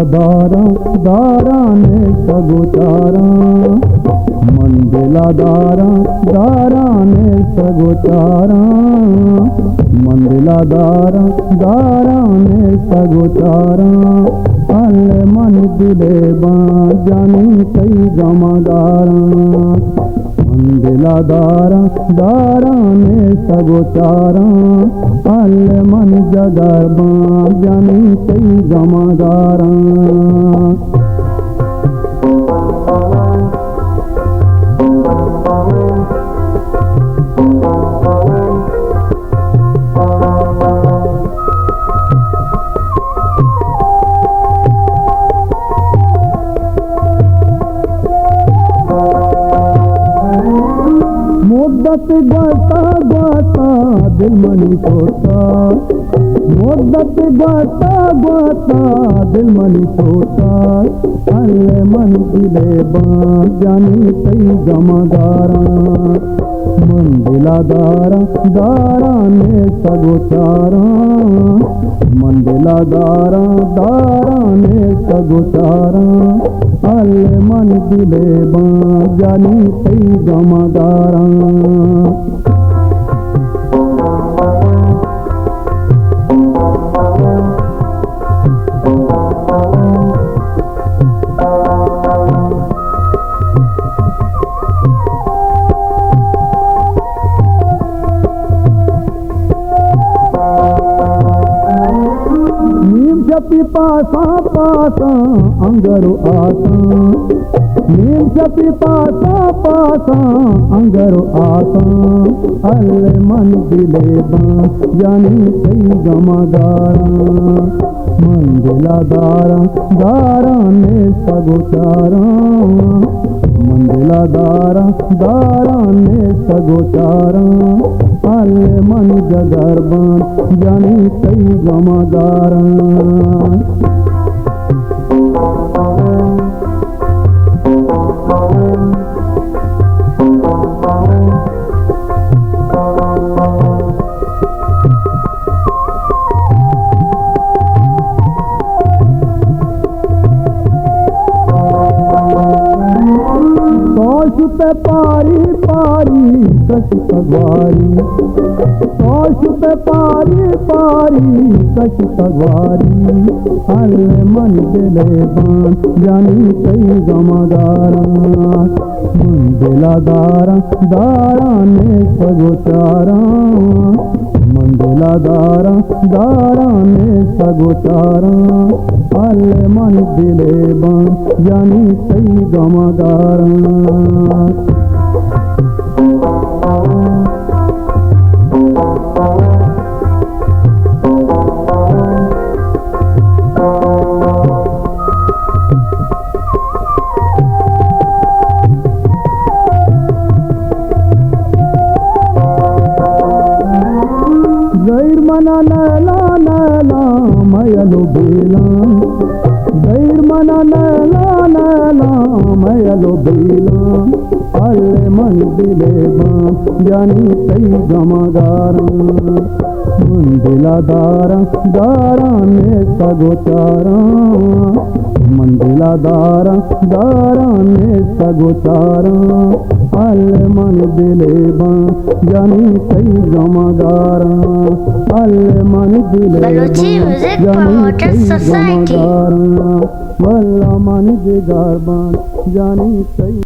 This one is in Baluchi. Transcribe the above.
داراں، داراں نشتگ و چاراں، من دل ءَ داراں، داراں نشتگ و چاراں، من دل ءَ داراں، داراں نشتگ و چاراں، الے من دل ءِ بان جنی تئی گم ءَ گاراں۔ من دل ءَ داراں، داراں نشتگ و چاراں، الے من جگر بان جنی تئی گم ءَ گاراں۔ مدت گوستا گوستا دل منی سوتا، مدت گوستا گوستا دل منی سوتا، الے من دل ءِ بان جنی تئی گم ءَ گاراں۔ من دل ءَ داراں، داراں نشتگ و چاراں، من دل ءَ داراں، داراں نشتگ و چاراں، الے من دل ءِ بان جنی تئی گم ءَ گاراں۔ نیم شپی پاساں پاساں انگر و آساں، نیم شپی پاساں پاساں انگر و آساں، الے من دل ءِ بان جنی تئی گم ءَ گاراں۔ من دل ءَ داراں، داراں نشتگ و چاراں، من دل ءَ داراں، داراں نشتگ و چاراں، الے من جگر بان جنی تئی گم ءَ گاراں۔ تو شت پاری پاری کشت گواری، تو شت پاری پاری کشت گواری، الے من دل ءِ بان جنی تئی گم ءَ گاراں۔ من دل ءَ داراں، داراں نشتگ و چاراں، من دل ءَ داراں، داراں نشتگ و چاراں، الے من دل ءِ بان جنی تئی گم ءَ گاراں۔ زہیر من ءَ لیلا، لیلا، میل و بیلاں۔ زہیر من ءَ لیلا، لیلا، میل و بیلاں۔ الے من دل ءِ بان جنی تئی گم ءَ گاراں۔ من دل ءَ داراں، داراں نشتگ و چاراں، من دل ءَ داراں، داراں نشتگ و چاراں، الے من دل ءِ بان جنی تئی گم ءَ گاراں، الے من دل ءِ بان جنی تئی گم ءَ گاراں، واللہ من جگر بان جنی تئی